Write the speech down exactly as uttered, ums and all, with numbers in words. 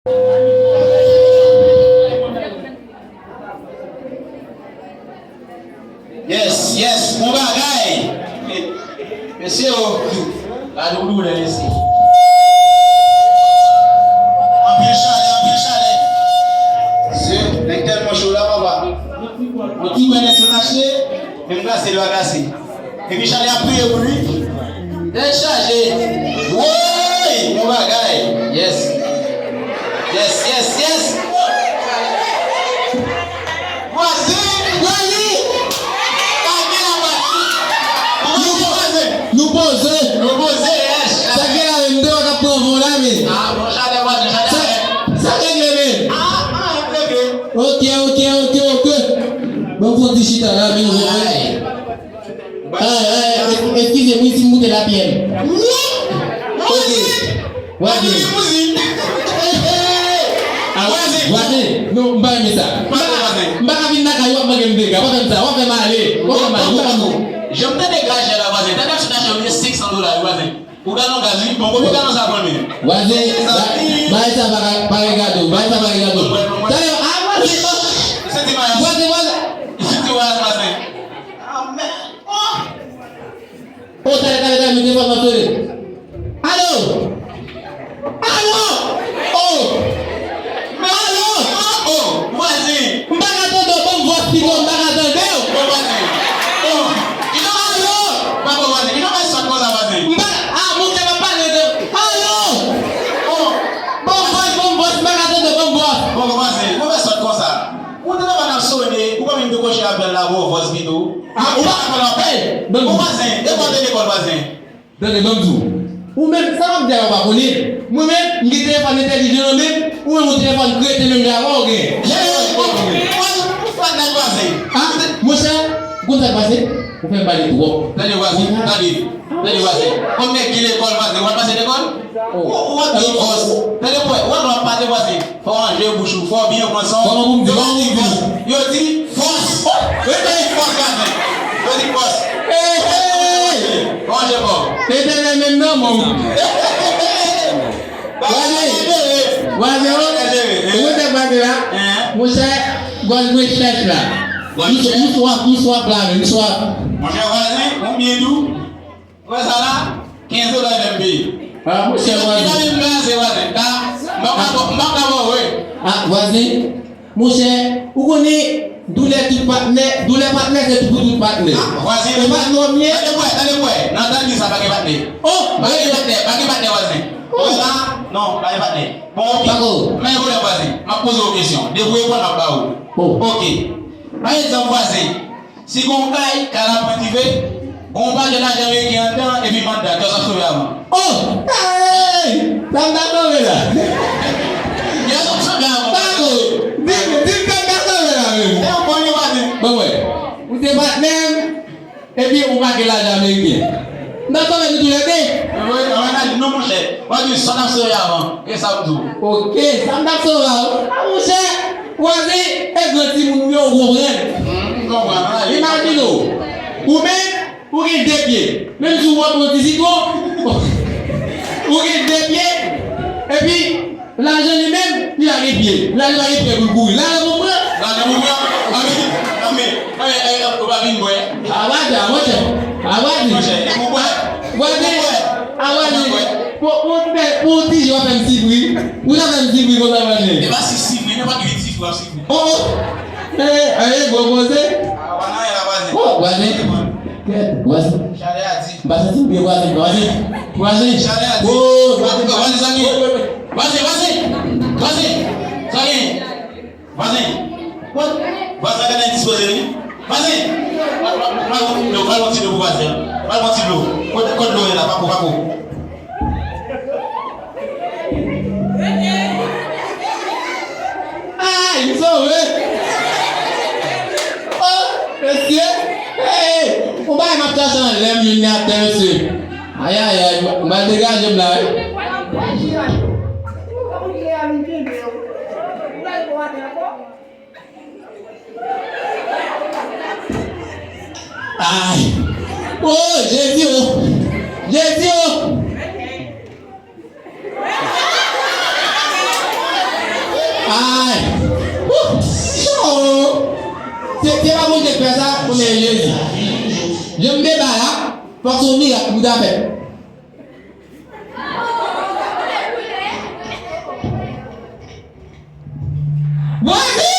Yes, yes, bon bagay. Mesye yo, la nou nou lè mesye. Anpil chalè, anpil chalè. Mesye, nèg tèlman cho la, papa. Yon ti pwen nèg yo mache, menm kase, l pa kase. Epi chalè ap touye moun wi. Tèt chaje. Woy! Bon bagay. Yes. Yes, yes, yes. Vwazen! Vwazen! Pa gen la vwazen. Nou poze! Nou poze! Nou poze, yes. Sa gen la menm, m te wè k ap pran von la, men. Ah, bon, chalè vwazen, chalè. Sa, sa regle, men. Ah, ah, regle. Ok, ok, ok, ok. Bon, fon ti chita la, men. Ay. Ay, ay, es-, eskize m wi si m moute lapyè m. Ok. Vwazen. Ah, vwazen. Non, m pa renmen sa. M pa, m pa ka vin lakay ou ap mande m dega. W ap fè m sa, w ap fè m ale. W ap fè m ale. Jan m tande gajè la, vwazen. Tande ap sou gajè ou ye senk san dola, wi, vwazen. Pou galon gaz, wi. Bon, konbyen galon sa pran, men? Vwazen, ba-, bagay sa pa ka, pa regade w. Bagay sa pa regade w. Tande, ah, vwazen. Vwazen, vwazen. Senti vwazen, vwazen. Ah, men. Oh! Oh, talè, talè, talè, mete fòs nan tele. Alo! Alo! Oh! Alo! Oh, oh, vwazen! M pa ka tande w, ban m vòs pito, m pa ka tande w! Bon, vwazen! Oh! Kijan w... Alo! Pa bon, vwazen, kijan w fè sòt konsa, vwazen? M pa... Ah, monchè, m ap pale de... Alo! Oh! Ban m vòs, ban m vòs, m pa ka tande w, ban m vòs! Bon, bon, vwazen, kijan w fè sòt konsa? Ou te nan van ap sone, ou pa menm dekwoche apèl la, bon, vòs pito. Ah, ou pa ka pale anpil. Bon, vwazen, e kòm te lekòl, vwazen. Tande, ban m di w. Ou menm, sa w ap di a, ou pa konnen. Mwen menm, m gen telefòn entèlijan nan men m, ou menm, yon telefòn kreten menm jan avè w gen. Hey, hey, hey, hey, hey, ou fè nan vwazen. Ah, monchè, ou konn sa k pase? Ou fè m pale twòp. Tande, vwazen, tande. Tande, vwazen. Kòm nèg ki lekòl, vwazen, ou pa t pase lekòl? Ou, ou ap di fòs. Tande, bwè, ou ap pale, vwazen. Fò w ranje bouch ou, fò w byen pran san w. Kòman pou m di? Yo pa di vòs, yo di fòs. Yo di fòs, vwazen. Yo di fòs. Hey, hey! Fò w ranje kò w. Etènèl menm nan, mwen. Vwazen, vwazen, ou wè sa k pase la? Monchè, gòj mwen chèch la. M swaf, m swaf la, men, m swaf. Monchè, vwazen, ou byen dou. Ou wè sa la? Kenz dola fè m peye. Ah, monchè, vwazen. Li pa menm kraze, vwazen. Ta, m pa ka, m pa ka ba w, wi. Ah, vwazen. Monchè, ou konnen doulè tout patnè, doulè patnè se pou tout patnè. Ah, vwazen. E patnè w m ye? Tande bwè, tande bwè. Nan tan li sa pa gen patnè. Oh! Pa gen patnè, pa gen patnè, vwazen. Oh! Ou wè sa? Non, pa gen patnè. Bon, ok. Pako. Men vwazen, m ap poze w kesyon. Depi w reponn, m ap ba ou. Oh. Ok. Pa egzanp, vwazen. Si gon kay, kay la pran dife, gon pakèt lajan ameriken anndan, epi m anndan, kiyès w ap sove avan? Oh! Hey! Sa m ta sove la? Kiyès w ap sove avan? Pako! Di m, di m sa m ta sove la menm. E yon bon li vwazen. Bon, wè. Ou se patnè m, epi ou make lajan ameriken. M ta sove nou toulède. Mwen, mwen, non, monchè. W ap di sa n ap sove avan. E sa m di w. Ok, sa m t ap sove a, a monchè, vwazen, e gran timoun ou ye, ou konprann. Hmm, m konprann, wi. Imajine w, ou menm, ou gen de pye. Menm si w wòp yon ti sitwon, ou gen de pye, epi lajan li menm, li pa gen pye. Lajan pa gen pye pou l kouri. Lajan pou pran. Lajan pou pran. Anben, anben, anben, anben, ou pa vin bwè. Awa di, awa di. Awa di. Monchè, e pou bwè. Vwazen, awa di. Pou, pou, pou, pou ti jan w ap fè m sipri. Ou ta fè m sipri konsa, vwazen. E pa si sipri, nenpòt ki vin sipri, w ap sipri. Oh, oh. Eh, eh, gwo koze. Ah, w pa nan anyen la, vwazen. Oh, vwazen. Kèt, vwazen. Chalè a di. M pa santi m byen, vwazen. Vwazen. Vwazen. Chalè a di. Oh, vwazen. Vwazen, sa gen. Vwazen, vwazen. Vwazen. Sa gen. Vwazen. What? Vwazen, gade dispoze li. Vwazen. Pral yon ti dlo pou vwazen. Pral yon ti dlo. Kote, kote dlo ye la, pako, pako. Ay, m sove! Oh, mesye! Hey! Yon bagay m ap chache anlè m, jwenn li atè, mesye. Ayayay, m al degaje m la, wi. Ay! Oh, Jezi, oh! Jezi, oh! Ay! Wouh! Cho! Se, se pa Bondye k fè sa, men Jezi. Jan m deba la, fòk se yon mirak ki pou ta fèt. Bondye!